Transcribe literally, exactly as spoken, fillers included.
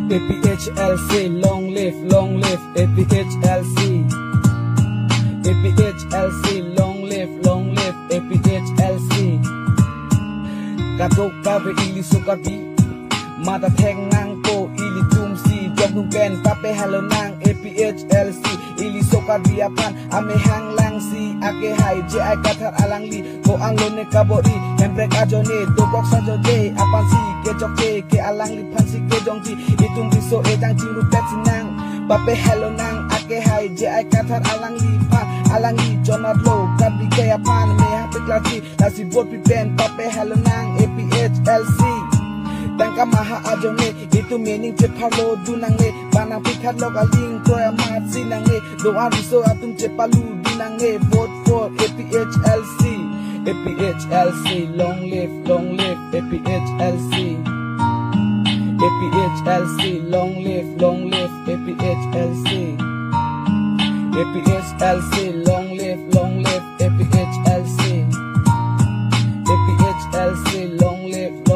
A P H L C, long live, long live, A P H L C. A P H L C, long live, long live, A P H L C. Kadokave iliso Karbi, mata thek nangpo ilitum si, jok nung pen pape helo nang A P H L C, iliso Karbi aphan amehang lang si, ake hai J I Kathar alangli ko-an lone kabor-i, Hemprek ajoine dokok sajoje aphan si, kechokche ke alangliphan si kejongji, itum riso ejang chingru pet si nang, pape helo nang, ake hai J I Kathar alangliphan, alangli chonat lo Karbi ke aphan mehang peklarji, lasi vote pi pen pape helo nang A P H L C. Tangka maha ajoine itum mening chepharlo dun nangne, panang pikhat lok aling kroya mat si nangne, do-an riso atum chepalu dun nangne, vote for A P H L C. A P H L C, long live, long live, A P H L C. A P H L C, long live, long live, A P H L C. A P H L C, long live, long live, A P H L C. A P H L C, long live,